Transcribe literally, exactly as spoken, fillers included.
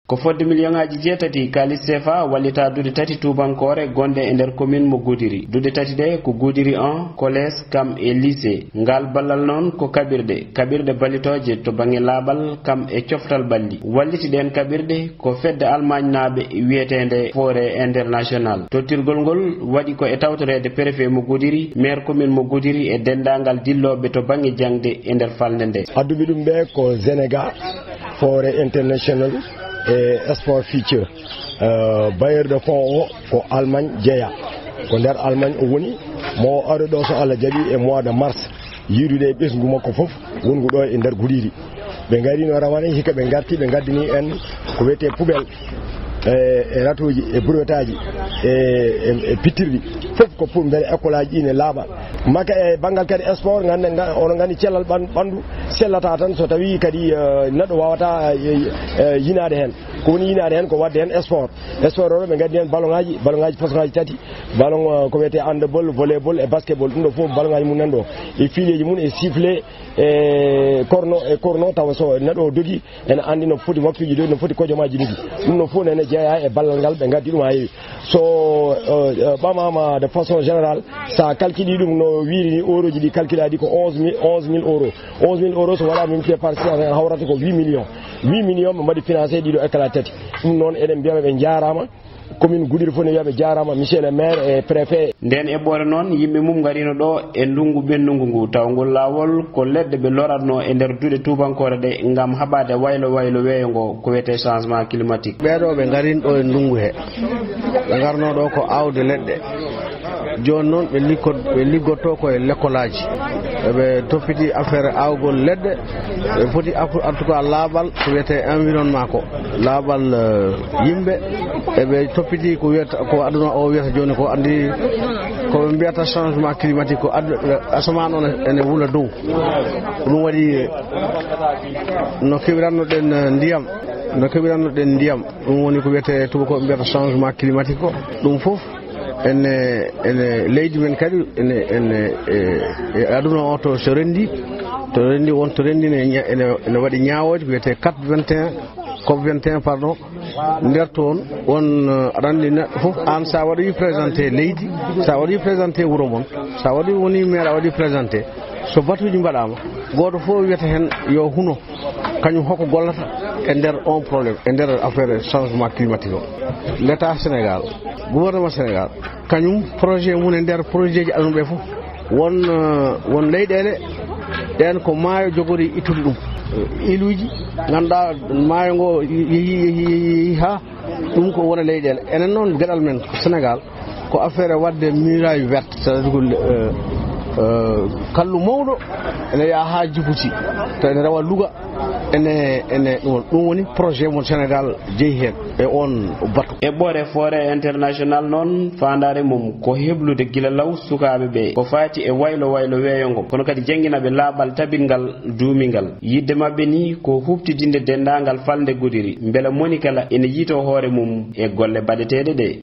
Ko fodde miliyoŋaaji jeetati kaalis sefa wallita duɗe tati tuubankoore gonɗe e nder komin mo Gudiri. Duɗe tati ɗe ko Gudiri un, collège kam e lycée. Ngal ballal noon ko kaɓirɗe, kaɓirɗe ballitooje to baŋnge laaɓal kam e coftal ɓalli. Walliti ɗeen kaɓirɗe ko fedde Almaañnaaɓe wiyeteende Forêt International. Tottirgol ngol waɗi ko e tawtoreede préfet mo Gudiri, maire commune mo Gudiri e denndaangal dillooɓe to baŋnge jaŋde e nder falnde nde. Adduɓe ɗum ɓe ko Sénégal, Forêt International e Sport Future. Euh, bailleur de fonds o ko Allemagne jeya. Ko nder Allemagne o woni, mo o ari ɗo so Allah jaɓi e mois de mars. Yiidude e ɓesngu makko fof, wongu ɗo e nder Gudiri. Ɓe ngarino rawane, hikka ɓe ngarti, ɓe ngaddini en ko wiyetee poubelle, e, e ratuuji, e burwetaaji, e, e, e pittirɗi. Fof ko pour mbele école aji ɗi ne laaɓa. Maka e banngal kadi sport, ngannde, nga-, oɗon nganndi cellal ɓan-, ɓanndu sellata tan so tawi kadi, eh, neɗɗo waawata, eh, eh, yinaade heen. Ko woni yinaade heen ko waɗde heen sport. Sport o, ɓe ngaddi heen ballon aji, ballon aji façon aji tati. Ballon, eh, ko wiyetee handball, volleyball e basketball. Ɗum ɗo fof ballon aji mum nan ɗo. E fileeji mum, e sifflet, e corno, e corno, tawa so neɗɗo o dogi, ene anndi no foti waktuuji dogi, no foti kojomaaji dogi. Ɗum ɗo fof nene jeeya e ballal ngal, ɓe ngaddi ɗum haa heewi. So, eh, eh, ɓamaama de façon générale, so a calcule ɗum no wiiri ni, euro ji ɗi calcule ɗi ko onze mille, onze mille euros. Onze mille euros so waɗaama multiplié par six cents, hawrata ko huit millions. Huit millions ɓe mbaɗi financé ɗiɗo école tati. Ɗum noon eɗen mbiya ɓe ɓe njaaraama. Commune Gudiri fof ne wiya ɓe njaaraama, monsieur le maire e préfet. Ndeen eɓɓoore noon, yimɓe mum ngarino ɗo e ndunngu ɓennungu ngu, taw ngol laawol ko leɗɗe ɓe loratno e nder duɗe tuubankoore ɗe ngam haɓaade waylo waylo weeyo ngo, ko wiyetee changement climatique. Ɓeeɗo ɓe ngarin ɗo e ndunngu he, ɓe ngarno ɗo ko aawde leɗɗe. Jooni noon ɓe likkod-, ɓe liggotto ko e lekkolaaji. Eɓe toppiti affaire aawgol leɗɗe. Ɓe foti affu-, en tout cas laaɓal ko wiyetee environnement ko, laaɓal, eh, yimɓe. Eɓe toppiti ko wiyata, ko aduna o wiyata jooni ko, anndi ko ɓe mbiyata changement climatique ko, adu-, asamaan on ene wula dow. Ɗum waɗi no keɓiranno ɗen, eh, ndiyam, no keɓiranno ɗen ndiyam. Ɗum woni ko wiyetee, tuubakooɓe mbiyata changement climatique ko. Ɗum fof ene, ene leydi men kadi, ene, ene, e, e aduna o to so renndi, to renndi on, to renndi ne ña-, ene, ene waɗi ñaawooje ko wiyetee COP vingt et un, COP vingt et un, pardon. Nder toon, on, eh, aɗa anndi neɗɗo fof, aan sa waɗi présenté leydi, sa waɗi présenté wuro mon, sa waɗi woni maire a waɗi présenté, so batuuji mbaɗaama, gooto fof wiyata heen yo huno. Kañum hoko gollata e nder on problème, e nder affaire changement climatique o? L'État Sénégal, gouvernement Sénégal, kañum projet mum e nder projet ji aduna ɓe fof. Won, eh, won leyɗeele ɗeen ko maayo jogori ittude ɗum. Eh, iluuji, ngannduɗaa maayo ngo yehi, yehi, yehi, yehi haa ɗum ko wona leyɗeele. Enen noon, geɗal men ko Sénégal, ko affaire waɗde muraille verte, c'est-à-dire ko, euh, euh, kallu mawɗo, ene yaha haa Djibouti, to ene rewa Louga, ene, ene, ɗum, ɗum woni projet mo Sénégal jeyi heen e on batu. Eɓɓoore Forêt International noon, faandaare mum ko heblude gila law sukaaɓe ɓe, ko faati e waylo waylo weeyo ngo, kono kadi janngina ɓe laaɓal tabitngal duumingal. Yiɗde maɓɓe ni ko huɓtidinde denndaangal falnde Gudiri, mbela moni kala ene yiytoo hoore mum e golle baɗeteeɗe ɗe.